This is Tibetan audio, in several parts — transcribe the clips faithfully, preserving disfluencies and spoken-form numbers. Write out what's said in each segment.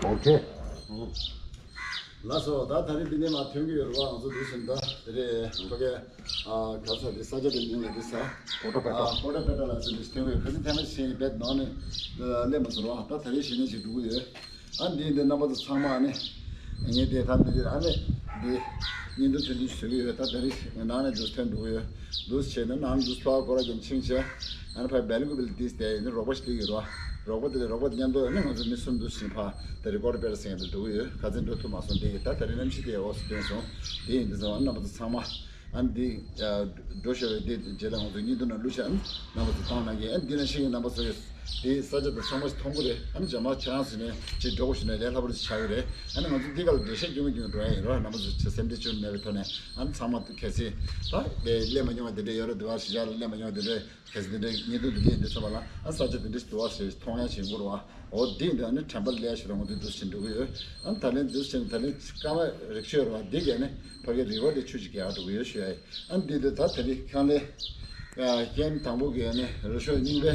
ཨོ་ཁེ། ལགས་སོ། ད་ད་རེས་འདི་ནས་མར་ཐོན་གྱི་ཡོད་རེད་བ། ང་ཚོ་འདུག་སེ་ད་དེ་རེད། ཕ་གི་ཨ་ག་ས་དེ་ས་ཆ་དེ་མིང་ལ་དེ་ས་པོ་ཊ་པེ་ཊ། ཨ་པོ་ཊ་པེ་ཊ་ལ་སེ་འདུག་སེ་ཐོན་གྱི་ཡོད། ཁ་སང་ཐེངས་མ་ཤེས་བེད་ནང་ནས་སླེབས་མ་སོང་རེད་བ། ད་ད་རེས་གཞི་ནས་ཅིག་འགྲོ་གི་ཡོད། ཨ་འདི་འདི་རྣམ་པ་ཚོ་ཚང་མ་ཨ་ནི་ངས་དེ་ད་འདི་དེ་ཨ་ནི་འདི་བརྙན་ཐུང་ཐུང་ཐུང་བཟོ་གི་ཡོད། ད་ད་རེས་ནང་ནས་འདུག་སེ་ཐོན་འགྲོ་གི་ཡོད། འདུག་སེ་བྱས་ནས་ནང་འདུག་སེ་ཕར་ཁོ་ར་གི་ཕྱིན་བྱས། ཨ་ནི་ཕར་སྦེལ་ཀོབ་ལ་དེ་དེ་ནི་རོགས་པ་ཞིག་སླེབས་ཡོད་རེད་བ། རོགས་པ་དེ་ལས་རོགས་པ་མཉམ་དུ་ཨ་ནི་ང་ཚོ་མི་གསུམ་འདུག་སེ་ཕར་ད་རེས་ཀོ་ཊ་པེ་ཊ་ཟེར་མཁན་དེ་འགྲོ་གི་ཡོད། ཁ་སང་འགྲོ་ཐུབ་མ་སོང་། དེ་ཡིན། ད་ད་རེས་གནམ་གཤིས་དེ་འོ་སུ་ཐོན་སོང་། དེ་ཡིན་དུས་ཙམ་ཨ་ནི་རྣམ་པ་ཚོ་ཚང་མ་ཨ་ནི་འདི་འགྲོ་ཤོར་བའི་དེ་རྗེས་ལ་ང་ཚོ་བརྙན་ཐུང་ནང་བླུགས་བྱས། ཨ་ནི་རྣམ་པ་ཚོ་བཏང་གནང་གི། ཨ་ནི་འདི་ནང་བཞིན་གྱི་རྣམ་པ་ཚོ་གི་དེ་ས་ཆ་དང་ཚང་མ་ཞིག་མཐོང་གི་རེད། ཨ་ནི་རྗེས་མ་ཁྱེད་རང་ཚོ་ནས་ཅིག་འགྲོ་དགོས་ཞུ་ན་ལས་སླ་པོ་ཞིག་ཆགས་ཀྱི་རེད། ཨ་ནི་ང་ཚོ་འདི་ག་ལ་འགྲེལ་བཤད་རྒྱུན་རྒྱུན་འགྲོ་ཡ་ཡིན་རོགས། རྣམ་པ་ཚོ་ཆེ་སེམས་ཁྲལ་བཅོལ་མེད་པའི་ཐོག་ནས། ཨ་ནི་ཚང་མ་གལ་སྲིད་ད་དེ་སླེབས་མ་མྱོང་བ་དེ་འདྲ་ཡོད་རེད་འདུག་བ། གཞིས་ཆགས་ལ་སླེབས་མ་མྱོང་བ་དེ་འདྲ་གལ་སྲིད་དེ་འདྲའི་བརྙན་ཐུང་འདི་འདྲ་ཡིན་དུས་ཙམ་པ་ལ། ཨ་ས་ཆ་དེ་འདྲ་ཞིག་འདུག་བ་ཟེར་མཐོང་ཡ་ཞིག་འགོར་བ། འོ་འདི་འདྲ་ནི་དྲན་པ་ལས་ཞིག་རང་དུ་འདུག་ཕྱིན་འགྲོ་གི་ཡོད། ཨ་ད་ལན་འདུག་ཕྱིན་ད་ལན་སྐར་མ་རེ་ཤོད་རེད་བ། འདི་གས་ནི་ཕ་གི་རི་བ་དེ་ཆུ་ཅིག་རྒྱག་འགྲོ་གི་ཡོད་ཞུ་ཡ་ཡིན། ཨ་འདི་འདི་ད་ད་རེས་ཁང་ལས་ཀེམ་དང་པོ་གི་ནི་རི་ཤོད་རྙིང་པའི་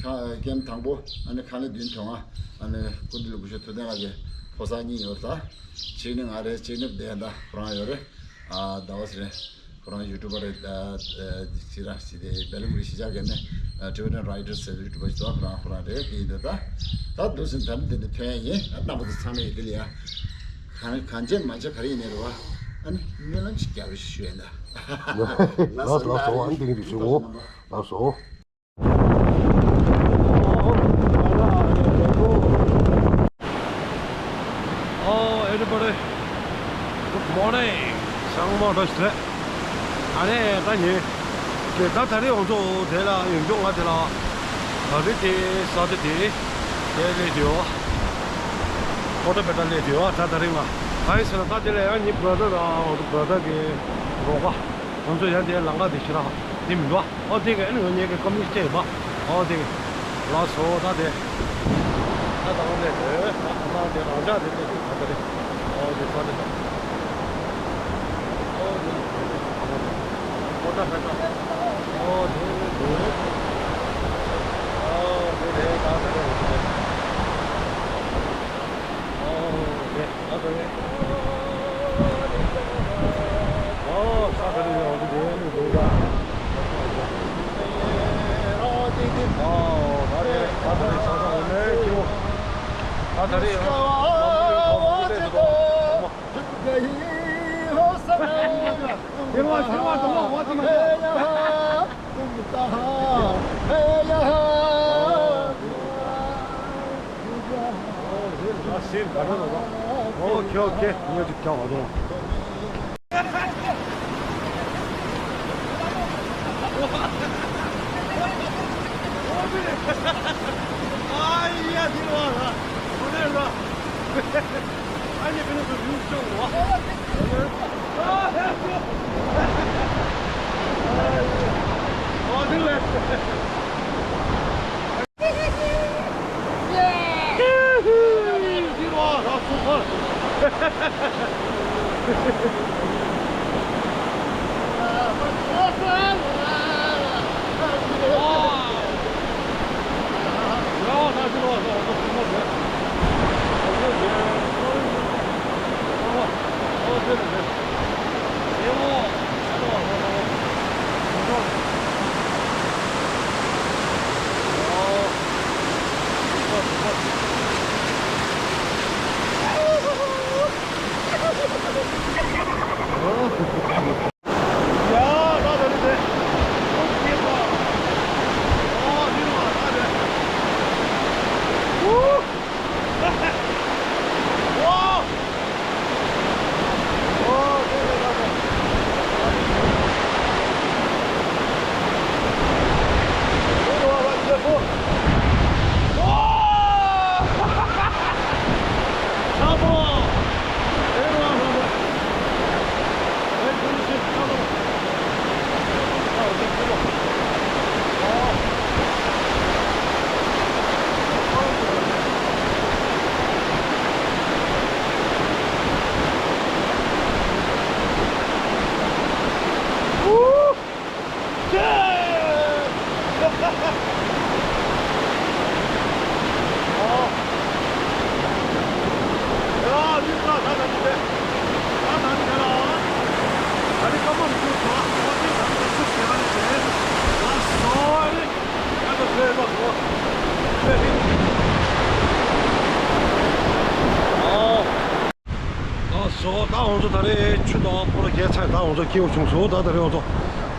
ཁང་ཀེམ་དང་པོ། ཨ་ནི་ཁང་ལས་མདུན་ཐོན་ང་ཨ་ནི་སྐུ་མདུན་ལ་སྐུ་ཞབས་ཐུབ་བསྟན་ལགས་ཀྱི་ཕོ་གསར་གཉིས་ཡོད་ད། གཅིག་ནི་ང་རེད། གཅིག་ནི་བདེ་ད་ཁོ་རང་ཡོད་རེད། ཨ་ཟླ་བ་ཟེར། ཁོ་རང་ཡུ་ཊུབ་པ་རེད། ཨ་ཨ་ཅི་ར་ཞིག་རེད། སྦེལ་ཀོབ་ལ་གཞིས་ཆགས་ཀྱི་ནི་ཨ་ཊི་བེ་ཊན་རའི་ཊར་ཟེར་ཡུ་ཊུབ་པ་ཞིག་འདུག་ཁོ་རང་ཁོ་རང་རེད། དེ་ཡིན་དུས་ད་ད་འདུག་སེ་འདམ་དེ་ནི་ཐོན་ཡ་ཡིན། ཨ་རྣམ་པ་ཚོ་ཚང་མས་ཡི་དེ་ལ་ཡ་གང་གང་བྱས་མ་བྱས་ག་རེ་ཡིན་ནའི་རེད་བ། ཨ་ནི་སྨོན་ལམ་ཞིག་རྒྱག་རོགས་ཞུ་ཡ་ཡིན་ད། ལགས་སོ་ལགས་སོ། ཨ་ནི་འདི་གི་རིགས་ཞུ་འོ། ལགས་སོ། Oh, everybody. Good morning. ཚང་མ་བཀྲ་ཤིས་བདེ་ལེགས། ཨ་ནི་ད་ཉིན་དེ་ད་ད་རེས་ང་ཚོ་དེ་ལ་ཡོང་རྒྱུ། ང་དེ་ལ་ད་རེས་དེ་ས་དེ་དེ་དེ་སླེབས་ཡོད། ཀོ་ཊ་པེ་ཊ་སླེབས་ཡོད། ད་ད་རེས་ང་གང་ཡིན་ཟེར་ན། ད་དེ་ལ་ཡང་ངའི་བྷ་ར་དར་དང་ངའི་བྷ་ར་དར་གྱི་རོགས་པ། ང་ཚོ་ཡང་དེ་ལམ་ཁ་དེ་ཞེ་དྲག་དེ་མི་འདུག་ཨོ་དེ་ག་ཨ་ནི་ངེད་ཀྱི་ཀོ་མི་ནི་སི་ཊི་ཡོད་པ། ཨོ་དེ་ག་ལགས་སོ། ད་དེ་ད་ད་ལོ་ནས་དེ་ད་ད་དེ་རང་ཅག་དེ་དེ་དེ་ད་ད་རེད། ཨོ་དེ་ད་དེ་ད་ཨོ་དེ་ཀོ་ཊ་པེ་ཊ། ཨོ་དེ་དེ་ཨོ་དེ་དེ་ད་ད་རེད། ཨོ་དེ། ཨོ་ཁེ་ཨོ་ཁེ། ཉོ་ཅིག་ཀྱང་བ་དོ། ང་ཚོ་ད་རེས་ཆུ་དང་སྤོ་ལོ་རྒྱག་ཚར། ད་ང་ཚོ་སྐྱིད་པོ་བྱུང་སོང་། ད་ད་རེས་ང་ཚོ་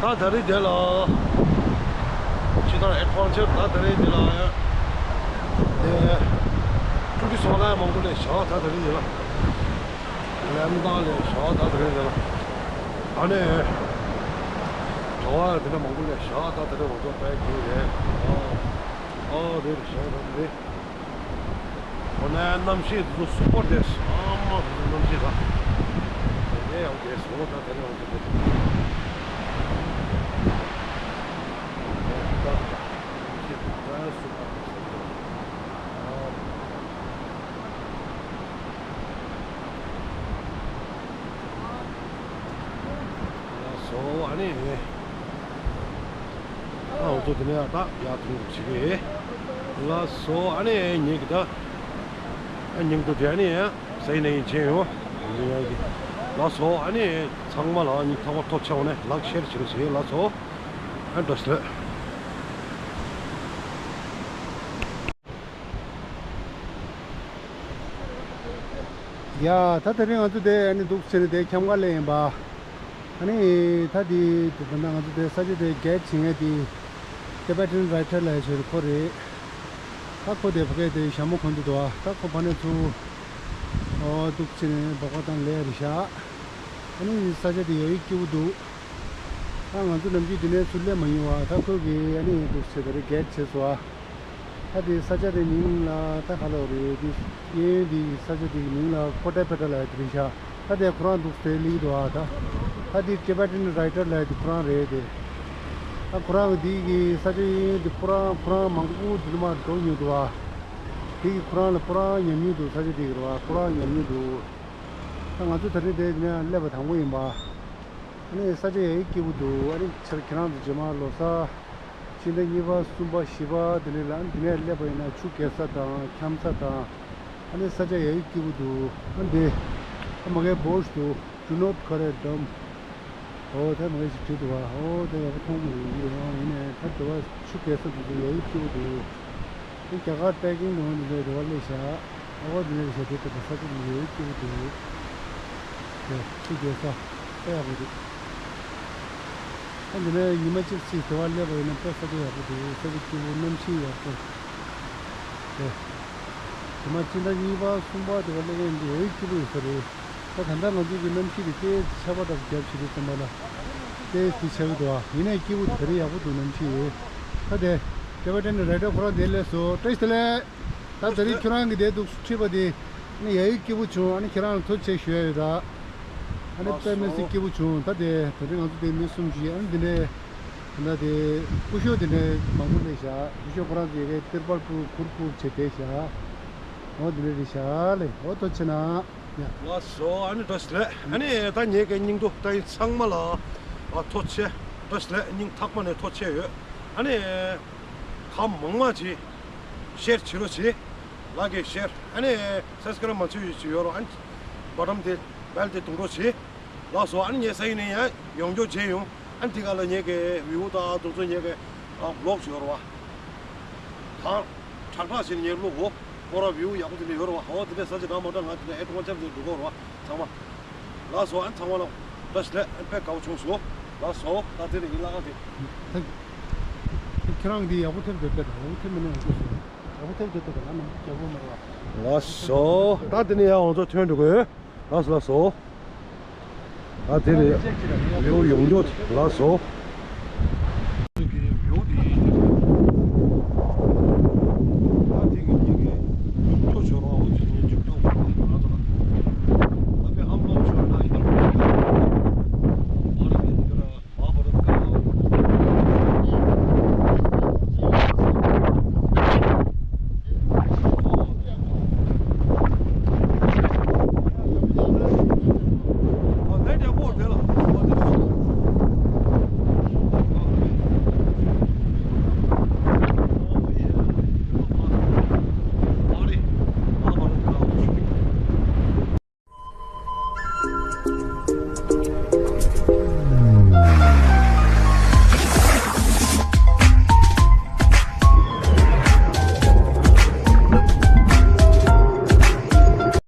ད་ད་རེས་དེ་ལ་ཆུ་དང་ཨེ་ཌི་ཝེན་ཅར། ད་ད་རེས་དེ་ལ་ཡང་དེ་ཀྲུ་གི་སོང་ལ་མང་པོ་ལས་བཞག་ད་ད་རེས་དེ་ལ་ལམ་དང་ལས་བཞག་ད་ད་རེས་དེ་ལ་ཨ་ནེ་གྲྭ་བ་དེ་འདྲ་མང་པོ་ལས་བཞག་ད་ད་རེས་ང་ཚོ་པའི་གི་རེད། ཨ་ཨ་རེད་བཞག་ད་ད་རེས། འོ་ན་གནམ་གཤིས་འདི་ཚོ་སུ་པར་རེད། ཨ་མ་འདི་ཚོ་གནམ་གཤིས་ད། དེ་ནས་ཡང་རྒྱལ་སོང་ད་དེ་ནས་ཡང་དེ་དེ། གནམ་གཤིས་ད་སུ་པར་རེད། ཨ་སོ་ཨ་ནི། ཨ་འོ་ཚོ་དེ་ནས་ད་ཡར་ཐོན་བྱེད་ཀྱི། ལགས་སོ་ཨ་ནི་ངེད་ཀྱི་ད། ཨ་ཉིང་དུ་དེ་ཨ་ནི་ཡང་སའི་ནས་ཡིན་ཆེན་ཡོང་། ལགས་སོ་ཨ་ནི་ཚང་མ་ལ་ཉིན་ཐོག་མ་ཐོབ་ཆེ་བ་ནས་ལག་ཤེར་བྱེད་རོགས་བྱེད། ལགས་སོ་ཨ་འདྲ་ཞིག་ལ། ཡ་ད་དེ་རིང་ང་ཚོ་དེ་ཨ་ནི་འདུག་ཟེར་ནས་དེ་ཁྱམས་ཁ་ལ་ཡིན་པ། ཨ་ནི་ད་དེ་དེ་ད་ང་ཚོ་དེ་ས་ཆ་དེ་གེ་ཊི་བྱེད་མཁན་དེ་ཊི་བེ་ཊན་རའི་ཊར་ལབ་ཡ་ཆོས་ཁོ་རེད། ད་ཁོ་དེ་ཕ་གི་དེ་ཞྭ་མོ་གོན་དུ་འདུག་ད་ཁོ་ཕ་ནས་ཚུར་འོ་འདུག་ཟེར་ནས་འབོག་པ་དང་ལས་རེད་ཤག་ཨ་ནི་ས་ཆ་དེ་ཡ་ཡི་སྐྱིད་པོ་འདུག་ད་ང་ཚོ་ནམ་རྒྱུན་དེ་ནས་ཚུར་སླེབས་མ་ཡོང་བ། ད་ཁོས་གི་ཨ་ནི་འདུག་ཟེར་ད་རེས་གེ་ཊི་བྱས་སོང་ཨ། ད་དེ་ས་ཆ་དེ་མིང་ལ་ད་ག་ལབ་རེད། དེ་གཡས་གཡོན་དེ་ས་ཆ་དེ་གི་མིང་ལ་ཀོ་ཊ་པེ་ཊ་ལབ་ཡ་དེ་རེད་ཤག་ད་དེ་ཁོ་རང་འདུག་དེ་ལིག་འདུག་ཨ། ད་ད་དེ་ཊི་བེ་ཊན་རའི་ཊར་ལབ་ཡ་དེ་ཁོ་རང་རེད་དེ། ད་ཁོ་རང་གི་དེ་གི་ས་ཆ་གཡས་གཡོན་དེ་སྤོ་རང་ཁོ་རང་མང་པོ་དེ་ནས་མར་འགྲོ་མྱོང་འདུག་ཨ། དེ་གི་ཁོ་རང་ལ་སྤོ་རང་ཉམས་མྱོང་འདུག་ས་ཆ་དེ་གི་རེད་བ། སྤོ་རང་ཉམས་མྱོང་འདུག་ད་ང་ཚོ་ད་རེས་དེ་ནས་སླེབས་པ་དང་པོ་ཡིན་པ། ཨ་ནི་ས་ཆ་ཡ་ཡི་སྐྱིད་པོ་འདུག་ཨ་ནི་ཁྱེད་རང་ཚོ་རྗེས་མ་ལོ་གསར་ཕྱི་ཟླ་གཉིས་པ་གསུམ་པ་བཞི་པ་དེ་ནས་ལ་འདི་ནས་སླེབས་པ་ཡིན་ན་ཆུ་རྐྱལ་ས་དང་འཁྱམ་ས་དང་། ཨ་ནི་ས་ཆ་ཡ་ཡི་སྐྱིད་པོ་འདུག་ཨ་འདི་ཨ་མ་གའི་བོ་ཤི་འདུག Do not cut a dump. ཨོ་དེ་མ་གའི་ཞིག་བྲིས་འདུག་བ། ཨོ་དེ་ཡག་པོ་མཐོང་མི་འདུག་ཡིན་ནའི་ད་དེ་བ་ཆུ་རྐྱལ་ས་དེ་ཚོ་ཡ་ཡི་སྐྱིད་པོ་འདུག་དེ་རྒྱ་གར་པེ་ཀིང་དུ་འདི་འདྲའི་རེ་བ་སླེབས་ཤག་ཨོ་འདི་འདྲའི་ཤག་དེ་ལྟ་བུ་ས་ཆ་འདི་ཡོད་སྐྱིད་པོ་འདུག་དེ་ཆུ་རྐྱལ་ས་དཔེ་ཡག་པོ་འདུག་ཨ་འདི་ནས་ཉི་མ་གཅིག་ཅིག་དེ་བ་སླེབས་པ་ཡིན་ན་དཔེ་ས་ཆ་ཡག་པོ་འདུག་ས་ཆ་སྐྱིད་པོ་གནམ་གཤིས་ཡག་པོ། དེ་དེ་མ་སྤྱི་ཟླ་གཉིས་པ་གསུམ་པ་དེ་བ་སླེབས་ཡིན་འདི་ཡོད་སྐྱིད་པོ་ཡོད་ས་རེད། ད་ད་ལྟ་ང་ཚོ་གི་གནམ་གཤིས་དེ་ཏོག་ཙམ་ཆར་པ་འདྲ་བརྒྱབ་བྱེད་དུས་ཙམ་པ་ལ་ཏོག་ཙམ་དེ་ཆགས་ཀྱི་འདུག་ཨ། ཡིན་ནའི་སྐྱིད་པོ་དེ་རིང་ཡག་པོ་འདུག་གནམ་གཤིས། ད་དེ་ཊི་བེ་ཊན་རའི་ཊར་ཁོ་རང་དེ་སླེབས་སོང་། བཀྲ་ཤིས་བདེ་ལེགས། ད་དེ་རིང་ཁྱོད་རང་གི་དེ་འདུག་ཁྲིད་པ་དེ་ནི་ཡ་ཡི་སྐྱིད་པོ་བྱུང་། ཨ་ནི་ཁྱེད་རང་ལ་ཐུགས་རྗེ་ཆེ་ཞུ་ཡ་ཡོད་ད། ཨ་ནི་དཔེ་མི་སྲིད་སྐྱིད་པོ་བྱུང་། ད་དེ་དེ་རིང་ང་ཚོ་དེ་མི་གསུམ་ཞིག་ཨ་ནི་དེ་འདྲའི་ད་དེ་སྐུ་ཞབས་དེ་འདྲའི་མང་པོ་སླེབས་ཤག་སྐུ་ཞབས་ཁོ་རང་ཚོ་ཡ་གི་ཏིར་པལ་ཕུར་གུར་ཕུར་བྱས་བསྡད་ཤག་འོ་དེ་འདྲ་རེད་ཤག་ལེ། འོ་ཐུགས་རྗེ་ཆེ་གནང་། ཡ། ལགས་སོ། ཨ་ནི་བཀྲ་ཤིས་བདེ་ལེགས། ཨ་ནི་ད་ངེད་ཀྱི་སྙིང་སྡུག་ད་ཡིན་ཚང་མ་ལ་ཨ་ཐུགས་རྗེ་ཆེ། བཀྲ་ཤིས་བདེ་ལེགས། སྙིང་ཐག་པ་ནས་ཐུགས་རྗེ་ཆེ་ཡོད། ཨ་ནི་གང་མང་མང་ཅིག་ཤེར་བྱེད་རོགས་བྱེད། ལགས་ཀྱི་ཤེར། ཨ་ནི་སབ་སི་ཀ་རབ་མ་བྱས་ཡོད་ཅིག་ཡོད་རོགས། ཨ་ནི་བ་ཊམ་དེ་བེལ་དེ་བརྡུང་རོགས་བྱེད། ལགས་སོ། ཨ་ནི་ངས་ས་ཡིན་ནས་ཡང་ཡོང་རྒྱུ་བྱས་ཡོང་། ཨ་ནི་དེ་ག་ལ་ངེད་ཀྱི་བིའུ་དང་དུ་ཚོ་ངེད་ཀྱི་ཨ་བི་ལོག་ཅིག་ཡོད་རོགས། གང་ཁྲག་ཁྲག་བྱས་ནས་ངས་བླུག་གོ། ཁོ་རང་བིའུ་ཡག་པོ་དེ་འདྲ་ཡོད་རོགས། ཨོ་དེ་འདྲ་ས་ཆ་འདྲ་མ་འདྲ་ང་དེ་འདྲ་ཨེ་ཏོ་ཅབ་དེ་འགྲོ་གོ་རོགས་ཚང་མ། ལགས་སོ། ཨ་ནི་ཚང་མ་ལ་བཀྲ་ཤིས་བདེ་ལེགས། ཨ་ནི་དཔེ་དགའ་བོ་བྱུང་སོང་། ལགས་སོ། ད་དེ་ནས་ཡིན་ལགས་ཨ་དེ། ད་ཁྱེད་རང་འདི་ཡག་པོ་ཐེབས་འདོད་པས། ཡག་པོ་ཐེབས་མི་ནས་ཡག་པོ་བཟོས། ཡག་པོ་ཐེབས་འདོད་པས་ལ་ནམ་རྒྱག་པོ་མ་རེད་བ། ལགས་སོ། ད་དེ་ནས་ཡང་ང་ཚོ་ཐོན་འགྲོ་གི་ཡོད། ལགས་སོ་ལགས་སོ། ད་དེ་ནས་ཡོང་ཡོང་རྒྱུ་ལགས་སོ།